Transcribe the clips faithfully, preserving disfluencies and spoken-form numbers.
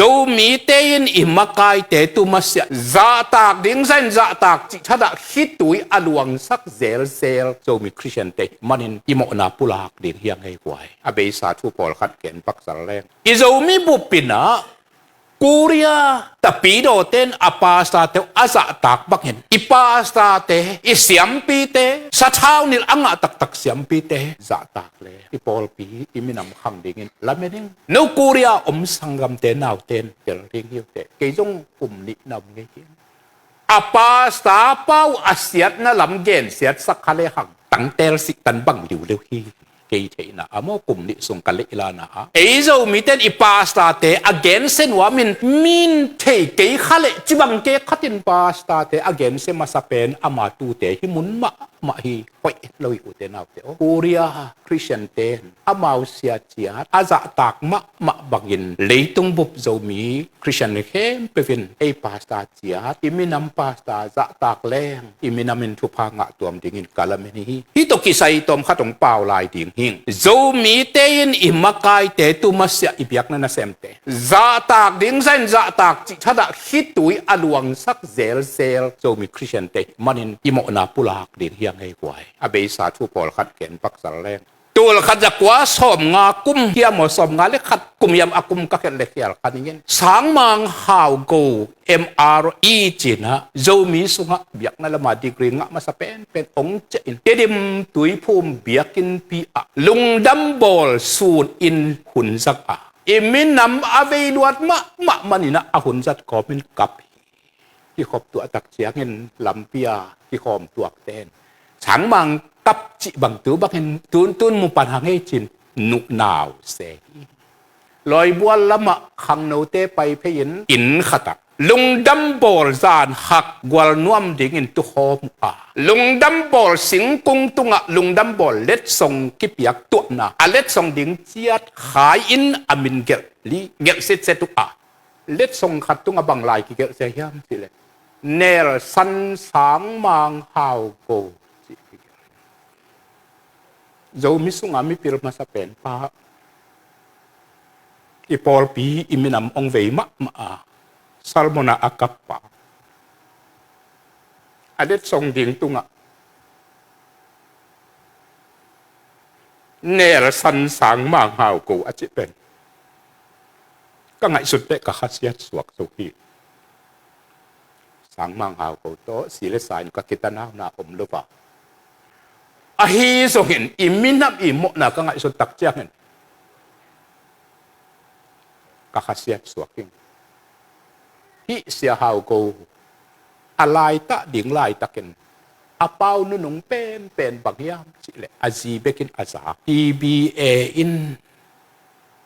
Zomite in i makaite tu masiah zahtak ding zahin zahtak cih thadah khitui a luangsak zelzel Zomi Khristiante hih manin i mawhna pulak ding hi a ngei guai. A beisa thu pawlkhat gen pak zal leng. I Zomi bup in ah Korea tapidaw ten a pastor te uh a zahtak bangin i pastor te, i siampite, sathau nilh a ngah taktak siampite zahtak le i pawlpi, i minam khang dingin lamen ing. No Korea om sanggamte naute in tel ding hi uh teh. Kei zong kum nih na om ngei hi. A pastor pa uh a siatna lam gensiatsak kha lehang tangtel sihtan bang liuliu hi. Kei theihna ah maw, kum nih sung ka leihla na ah ei Zomite in i pastor te a gensia nuamin, min thei kei kha leh cibang kei khatin pastor te a gensia masa pen ama tute hi mun mahmah hi. Hoih lo hi ute naute aw. Korea Khristiante in amau sia ciat a zahtak mahmah bangin leitung bup Zomi Khristian khempeuh in ei pastor ciat, i minam pastor zahtak leng i minam in thupha ngah tuam dingin ka lamen hi. Hih tawh kisai tawm khat hong pau lai ding hing. Zomite in i makaite tu masiah i biakna nasemte zahtak ding zahin zahtak cih thadah khitui a luangsak zelzel Zomi Khristiante hih manin i mawhna pulak ding hi a ngei guai. A beisa thu pawlkhat gen pak zal leng. Tul khat za kua sawmnga kum hiam aw, sawmnga le khat kum hiam a kum ka khelh le khial kha ning in, Sangmang Hau Go M R E ci-in ah Zomi sungah biakna lamah degree ngah masa penpen hong ciah in, Tedim Tuiphum biakinnpi ah lungdam bawl sun in hun zang a, i minam a vei luat mahmah manin ah a hun zat kawmin kap hi. Kikhop tuah tak ciangin lampi a kikhawm tuakte in Sangmang kap cih bang tu bangin tun tun mu pan hang ei ci-in nuhnau se hi. Lawibual lamah khangnote pai phei-in inn khatah lungdam bawl zan hak gual nuam dingin tukhawm uh a, lungdam bawl singkung tungah lungdam bawl letsong kipiak tuahna, a letsong ding ciat khai-in a min gelh li, gelh sitset uh a, letsong khat tungah bang lai kigelh sia hiam cih leh Nelson Sangmang Hau Go cih kigelh. Zomi sungah mipil masa pen pa, i pawlpi, i minam hong vei mahmah a, sermon ah a kap pa, a letsong ding tungah Nelson Sangmang Hau Go a cih pen ka ngaihsut teh ka khasiat suak zo hi. Sangmang Hau Go tawh si le sa in ka kitanauna om lo a, ahi zongin i minam i mawhna ka ngaihsut tak ciangin ka khasiat suak hi. Hih Sia Hau Go a laitah ding laitakin a pau nunung penpen bang hiam cih leh a zi bekin a za. T B A in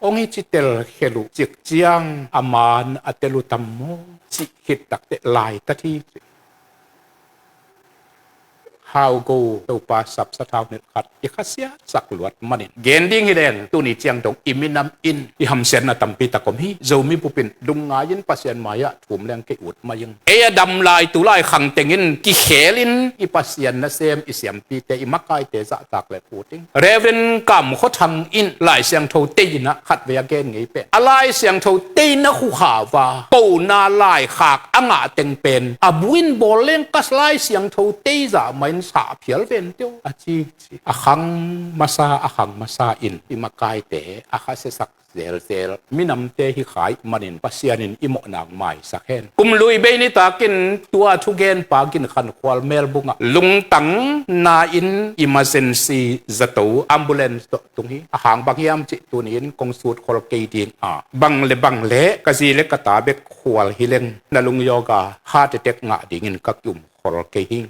hong hi ci tel khel uh cik ciang a man a tel uh tam maw cih khit tak teh laitat hi ci. Hau Go Topa sapsa thau nilh khat i khasiat sak luat manin gen ding hi leng, tuni ciang dong i minam in i hamsiatna tampi tak om hi. Zomi bup in lungngai-in Pasian mai-ah thum leng kei ut mai ing. Ei a dam lai tu lai khang tengin kikhel-in i Pasian nasem, i siampite, i makaite zahtak leh ut ing. Reverend Kam Khua Thang in Lai Siangtho tei-in ah khatvei a gen ngei pen, a Lai Siangtho teina khukhau a pona laikhak a ngah teng pen a bu in bawl leng ka Lai Siangtho tei zah mah in sa phial ven teh aw a ci ci. A khang masa, a khang masa in i makaite a khasiasak zelzel minamte hi kha ih manin Pasian in i mawhna hong maisak hen. Kum lui bei nitakin tua thugenpa Gin Khan Khual Melbourne ah lungtang na-in emergency zato ambulance tawh tung hi. A hang bang hiam cih tuni-in kong sut khol kei ding a, bang le bang le ka zi le ka ta bek khual hi leng na lung yoga heart attack ngah dingin ka ki-um khol kei hi.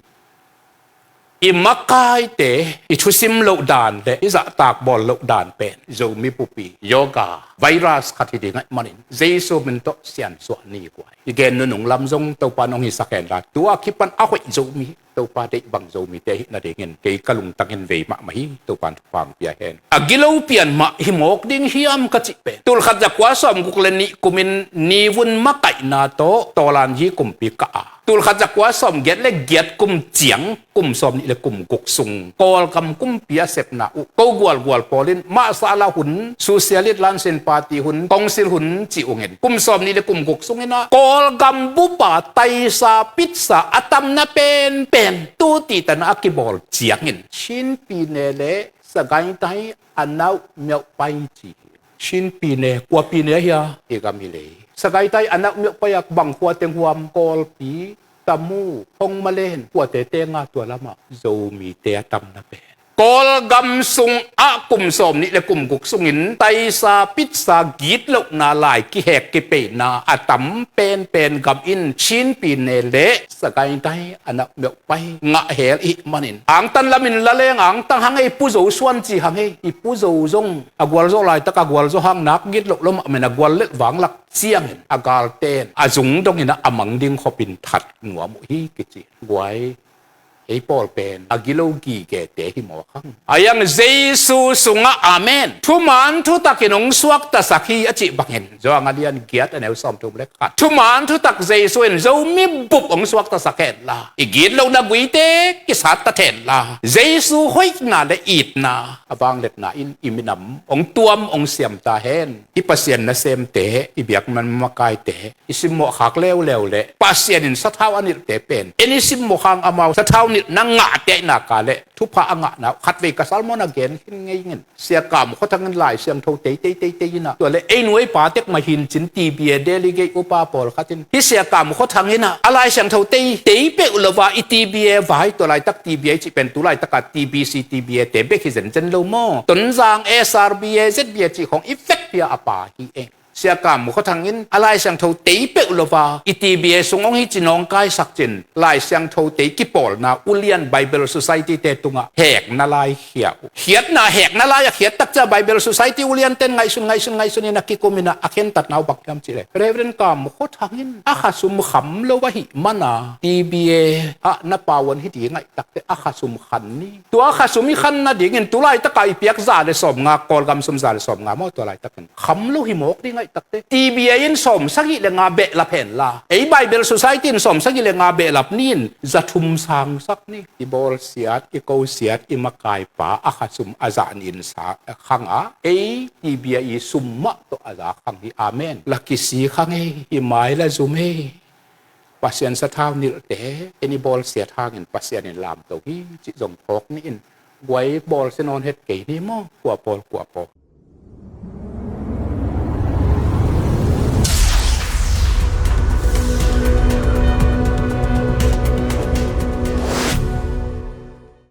I makaite i thusim loh dan le i zahtak bawl loh dan pen Zomi bup i yoga virus khat hi ding ahih manin Jesu min tawh siansuah ni guai. I gen nunung lam zong Topa in hong hisak hen la, tua kipan a hoih Zomi Topa deih bang Zomite ahih nadingin kei ka lungtang in vei mahmah hi. Topa in thupha hong pia hen. A gilo pian mah hi mawk ding hiam ka cih pen, tulkhat zakua sawmguk le nih kumin Nivun makaihna tawh Tawlanyi kumpi kah a, tulkhat zakua sawmgiat le giat kum ciang kum sawmnih le kum guk sung Kawlgam kumpi a sepna uh ko gualgual pawl in mahsala hun, Socialist Lansin Party hun, Council hun ci ungin kum sawmnih le kum guk sungin ah Kawlgam bupa taisa pitsa a tamna penpen tu titana a kibawl ciangin Chin pyine le Sagaing taing a nauh myoh pai ci hi. Chin pyine, kua pyine ahia? I gam hi lei. Sagaing taing a nauh myoh pai a bang khua teng huam? Kawlpi, Tamu, Hongmalen, khuate tenga tua lamah Zomite a tamna pen. Kawlgam sung ah kum sawmnih le kum guk sungin taisa pitsa gitlohna lai kihek kipeina a tam penpen gam in Chin pyine le Sagaing taing a nauh myoh pai ngah hel ihih manin angtan lamin la leng angtang hang ei, Pu Zo suan ci hang ei. I Pu Zo zong a gualzawh laitak a gualzawh hang nak gitloh lo mahmah in a guallelh vanglak ciangin a galten a zung dongin a mang ding khopin that nuam uh hi kici. Guai, ei pawl pen a gilo gigete hi mawk hang. A iang Jesu sungah amen. Thuman thutakin hong suaktasak hi a cih bangin Johan a lian giat a neu sawmthum le khat, thuman thutak Jesu in Zomi bup hong suaktasak henla i gitlohna guite kisattat henla Jesu hoihna le itna a vangliatna in i minam hong tuam hong siam ta hen. I Pasian nasemte, i biakman makaite, i simmawh khak leuleu le Pasian in sathau a nilhte pen en i simmawh hang amau sathau nilhna ngahte ahih nak leh thupha a ngahna uh khatvei ka sermon a gen khin ngei ing. Sia Kam Khua Thang in Lai Siangtho tei tei tei tei in ah, tua le ei nu ei pa tek mah hi in cin T B A delegate upa pawlkhat in, hih Sia Kam Khua Thang in ah a Lai Siangtho tei tei peuh lo a i T B A vai, tua laitak T B A cih pen tu laitak a T B C T B A te bek hi zenzen lo maw? Tonzang S R B A Z B A cih khawng i vekpi a a pa hi eng. Sia Kam Khua Thang in a Lai Siangtho tei peuh lo a i T B A sung hong hi ci nawngkaisak cin Lai Siangtho tei kipawlna Ulian Bible Society te tungah hekna lai khia uh. Khiatna hekna lai a khiat tak cia Bible Society Ulian ten ngaihsun ngaihsun ngaihsun in a kikum in ah a khentatna uh bang hiam cih leh, Reverend Kam Khua Thang in a khasum kham lo ahih man a T B A ah na pauan hi ding ahih tak teh a khasum khan ni. Tua khasum i khan nadingin tu laitak a i piak za le sawmnga, Kawlgam sum za le sawmnga maw, tua laitak in kham lo hi mawk ding ahih tak teh T B A in sawmsagih le nga behlap henla ei Bible Society in sawmsagih le nga behlap ni in za thum sangsak ni. I bawlsiat, i kosiat, i makaipa a khasum a zah ni in sa khang a ei T B A i sum mah tawh a za khang hi. Amen. La kisik hang ei, i mai la zum ei. Pasian sathau nilhte, en i bawlsiat hangin Pasian in lamto hi cih zong phawk ni in. Guai, bawlsia nawn het kei ni maw, kua pawl kua pawl.